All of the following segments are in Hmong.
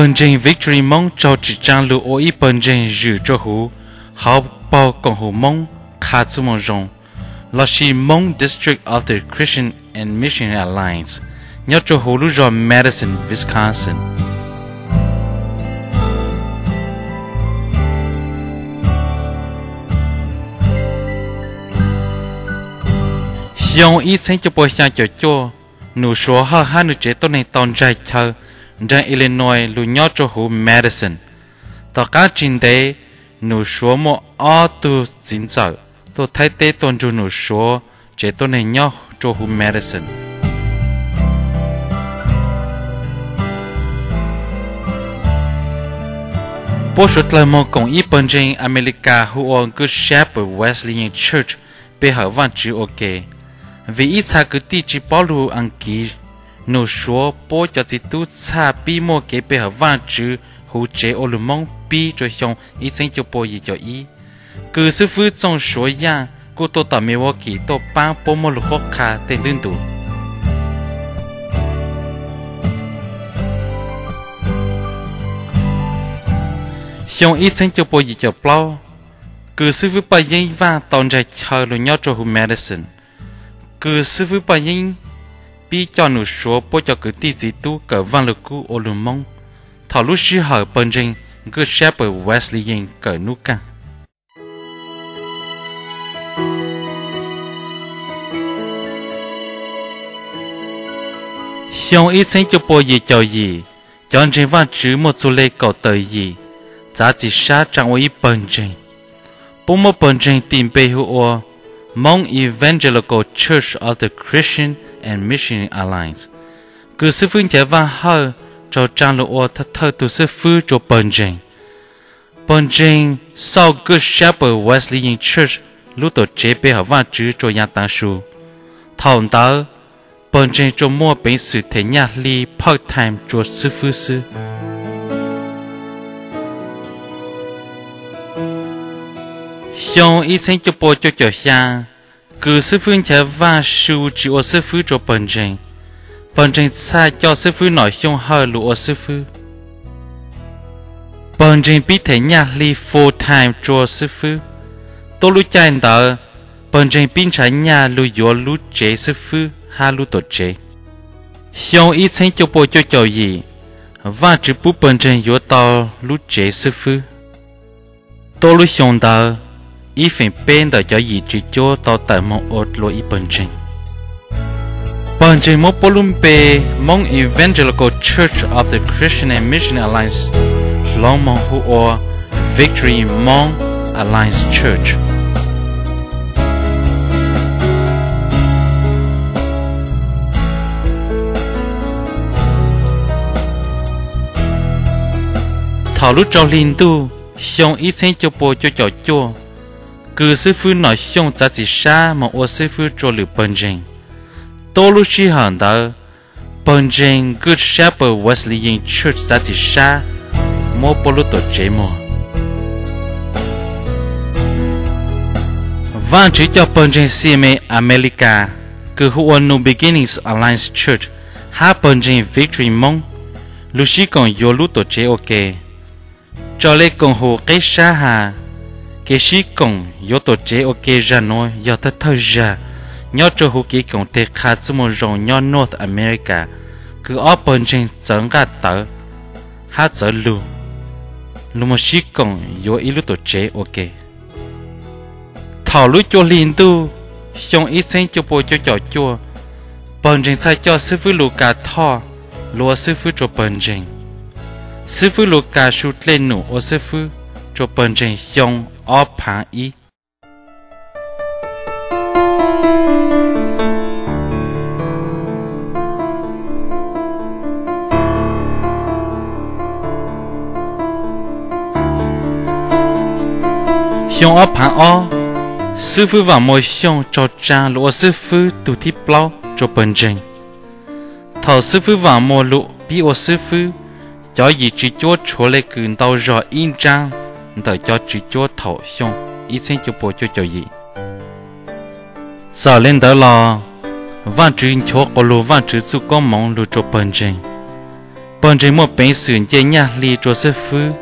Pawg ntseeg Victory Hmoob raug tsim tsaa lug ua ib pawg ntseeg zwm rua huv hauv paug koom haum Moob qha txuj moo zoo, lossis Hmong District of the Christian and Missionary Alliance, nyob rua huv lub zog Madison, Wisconsin. Xyoo ib txheeb cuaj pua xyaa caum cuaj, Num Suav Hawj hab nwg tsev tuab neeg tau ntsaig chaw nraag Illinois lug nyob rua huv Madison. Tom qaab tsi ntev, Num Suav muaj ob tug txiv ntxawm tuaj Thaib teb tuaj nrug Num Suav tsev tuab neeg nyob rua huv Madison. Puab suav dlawg moog koom ib pawg ntseeg Amelikas hu ua Good Shepherd Wesleyan Church pe hawm Vaajtswv ua ke. Vim ib txha kwv tij tsi paub lug Aas kiv, Num Suav puab cov txiv tub txhaj pib muaj kev pe hawm Vaajtswv huv tsev ua lug Moob pib rua xyoo ib txheeb cuaj pua yim caum ib. Kws xwb fwb Txooj Suav Yaaj kuj tuaj tom Milwaukee tuaj paab puab muab lug qhuab qha tej ntub ntus. Xyoo ib txheeb cuaj pua yim caum plaub, kws xwb fwb Paj Yeeb Vaaj tau ntsaig chaw lug nyob rua huv Madison. Kws xwb fwb Paj Yeeb pib coj Num Suav puab cov kwv tij txiv tub kawm Vaaj Lug Kub ua lug Moob, thaum lub sij hawm pawg ntseeg Good Shepherd Wesleyan kawm nub kaaj. Xyoo ib txheeb cuaj pua yim caum yim, cov ntseeg Vaajtswv muaj txug le kaum tawm yim txav txim sab tsaa ua ib pawg ntseeg. Puab muab pawg ntseeg tis npe hu ua Hmong Evangelical Church of the Christian and Missionary Alliance. Kws xwb fwb Nchaiv Vaaj Hawj raug tsaa lug ua thawj thawj tug xwb fwb rua pawg ntseeg. Pawg ntseeg xauj Good Shepherd Wesleyan Church lub tuam tsev pe hawm Vaajtswv rua yaav taav su. Thaum ntawd, pawg ntseeg tsuas muaj peev xwm them nyaj hli part-time rua xwb fwb xwb. Xyoo ib txheeb cuaj pua cuaj caum xyaa, kws xwb fwb Nchaiv Vaaj su tsi ua xwb fwb rua pawg ntseeg. Pawg ntseeg txhaj coj xwb fwb Nom Xyooj Hawj lug ua xwb fwb. Pawg ntseeg pib them nyaj hli full-time rua xwb fwb. Tuab lub caij ntawd, pawg ntseeg pib nrhav nyaj lug yuav lub tsev xwb fwb hab lub tuam tsev. Xyoo ib txheeb cuaj pua cuaj caum yim, Vaajtswv pub pawg ntseeg yuav tau lub tsev xwb fwb. Tuab lub xyoo ntawd, ib feem peb ntawm cov yim tswv cuab tau tawm moog ua dlua ib pawg ntseeg. Pawg ntseeg muab puab lub npe Hmong Evangelical Church of the Christian and Mission Alliance hloov moog hu ua Victory Hmong Alliance Church. Thaum lub rau hli ntuj xyoo ib txheeb cuaj pua cuaj caum cuaj, kws xwb fwb Nom Xyooj txav txim sab moog ua xwb fwb rua lwm pawg ntseeg. Tuab lub sij hawm ntawd, pawg ntseeg Good Shepherd Wesleyan Church txav txim sab muab puab lub tuam tsev muag. Vaajtswv coj pawg ntseeg C M A Amelikas, kws hu ua New Beginnings Alliance Church, hab pawg ntseeg Victory Moob lug sib koom yuav lub tuam tsev ua ke. Raws le koom haum qeb sab has, kev sib koom yuav tuam tsev ua ke zag nuav yog thawj thawj zag nyob rua huv kev koom teg qha txuj moo zoo nyob North America, kws ob pawg ntseeg txawv nqaj tawv hab txawv lug, lug moog sib koom yuav ib lub tuam tsev ua ke. Thaum lub cuaj hli ntuj xyoo ib txheeb cuaj pua cuaj caum cuaj, pawg ntseeg txhaj coj xib fwb Lukas Thoj lug ua xib fwb rua pawg ntseeg. Xib fwb Lukas su dlej num ua xib fwb rua pawg ntseeg xyoo ob phaav ib. Xyoo ob phaav ob, xib fwb Vaam Muas Xyooj raug tsaa lug ua xib fwb tug thib plaub rua pawg ntseeg. Thaum xib fwb Vaam Muas lug pib ua xib fwb, cov yim tswv cuab tshuav le kws ntau zog ib nraab ntawm cov tswv cuab thaum xyoo ib txheeb cuaj pua cuaj caum yim. Txawm le ntawd los, Vaajtswv nchuav quas lug Vaajtswv txuj koob moov lug rua pawg ntseeg. Pawg ntseeg muaj peev xwm nce nyaj hli rua xib fwb,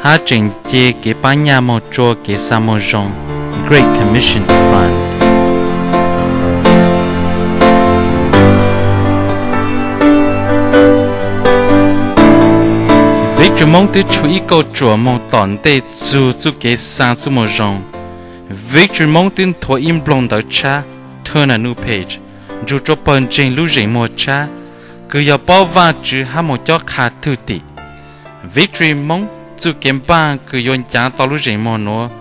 hab tseem nce kev paab nyaj moog rua kev xa moog zoo, Great Commission Fund. Victory Moob twb tshu ib kauj tsuam moog tom ntej txug txuj kev xa txuj moog zoo. Victory Moob twb nthuav ib nploog ntawv tshab, Turn a New Page, nrug rua pawg ntseeg lub zeem muag tshab, kws yog paub Vaajtswv hab moog cob qha thwj tim. Victory Moob txuj kev npaaj kws yuav ncav tau lub zeem muag nuav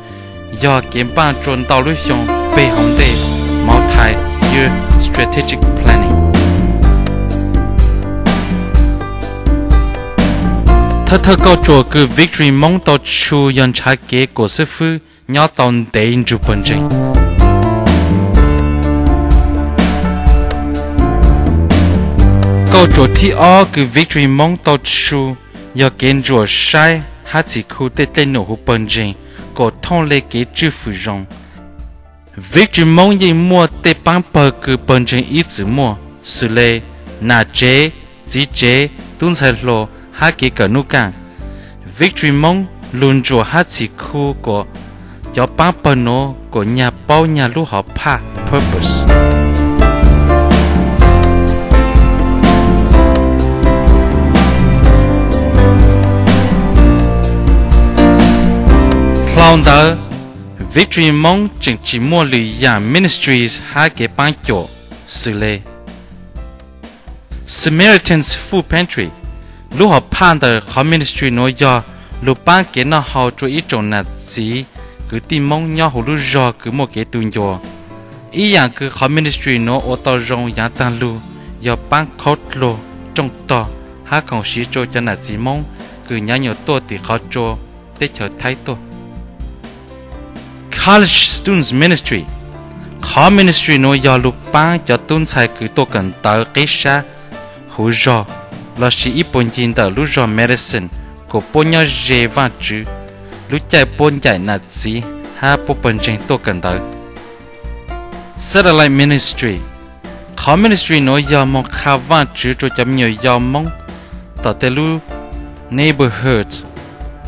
yog kev npaaj rua ntau lub xyoo pe hauv ntej, Multi-Year Strategic Planning. Thawj thawj kauj tsuam kws Victory Moob tau tshu yog nrhav kev kuas xib fwb nyob tau ntev nrug pawg ntseeg. Kauj tsuam thib ob kws Victory Moob tau tshu yog kev ntsuam saib hab txhim khu tej dlej num huv pawg ntseeg kuas thooj le kev tswj fwm zoo. Victory Moob yeej muaj tej paab pawg kws pawg ntseeg ib txwm muaj, xws le nam tsev, txiv tsev, tub ntxhais hluas hab kev kawm nub kaaj. Victory Moob lug ntsuam hab txhim khu kuas cov paab pawg nuav kuas nyag paub nyag lub hom phaj purpose. Dhau ntawd, Victory Moob tseem tsim muaj lwm yaam ministries hab kev paab cuam, xws le Samaritan's Food Pantry. Lub hom phaj ntawm qhov ministry nuav yog lug paab kev noj haus rua ib tsoom nam txiv kwv tij Moob nyob huv lub zog kws muaj kev tu ncua. Ib yaam kws qhov ministry nuav ua tau zoo yaav taag lug yog paab khaub dluag, rooj tog hab khoom siv rua cov nam txiv Moob kws nyav nyuam tuaj tim qhov tsua teb chaws Thaib tuaj. College Students Ministry. Qhov ministry nuav yog lug paab cov tub ntxhais kws tuaj kawm ntawv qib sab huv zog lossis ib puag ncig ntawm lub zog Madison kuas puab nyob ze Vaajtswv lub caij puab ncaim nam txiv hab puab pawg ntseeg tuaj kawm ntawv. Satellite Ministry. Qhov ministry nuav yog moog qha Vaajtswv rua cov me nyuam yau Moob tom tej lub neighborhoods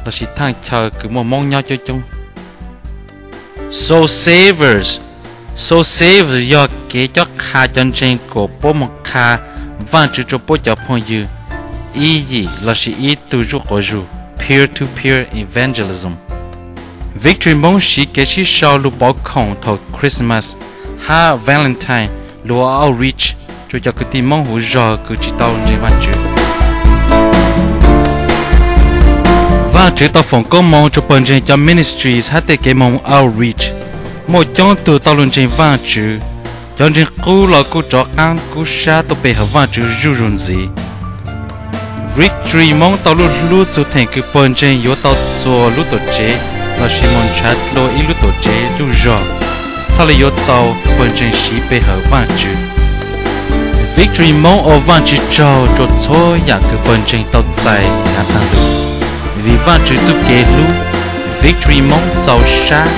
lossis thaaj chaw kws muaj Moob nyob coob coob. Soul Savers. Soul Savers yog kev cob qha cov ntseeg kuas puab moog qha Vaajtswv rua puab cov phooj ywg ib yim lossis ib tug zuj quas zug, peer-to-peer evangelism. Victory Moob siv kev sib sau lug pauv khoom thaum Christmas hab Valentine lug ua outreach rua cov kwv tij Moob huv zog kws tsi tau ntseeg Vaajtswv. Vaajtswv tau foom koob moov rua pawg ntseeg cov ministries hab tej kev moog outreach. Muaj coob tug tau lug ntseeg Vaajtswv. Cov ntseeg qub los kuj rov qaab kub sab tuaj pe hawm Vaajtswv zuj zug ntxiv. Victory Moob tau luj hlub txug theem kws pawg ntseeg yuav tau txuas lub tuam tsev lossis moog nrhav dlua ib lub tuam tsev luj zog, txhaj le yuav txaus pawg ntseeg siv pe hawm Vaajtswv. Victory Moob ua Vaajtswv tsaug rua txhua yaam kws pawg ntseeg tau txais yaav taag lug. Vim Vaajtswv txuj kev hlub, Victory Moob txaus sab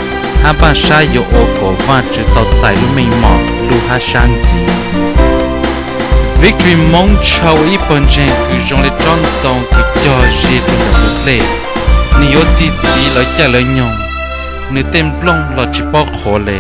hab npaaj sab yuav ua kuas Vaajtswv tau txais lub meej mom lub hab sab ntxiv. Victory Moob ntshaw ua ib pawg ntseeg kws zoo le tsob ntoo kws cog ze rua ntawm tus dlej. Nwg yuav txi txiv lawv caij lawv nyoog, nwg tej nplooj los tsi paub qhuav le.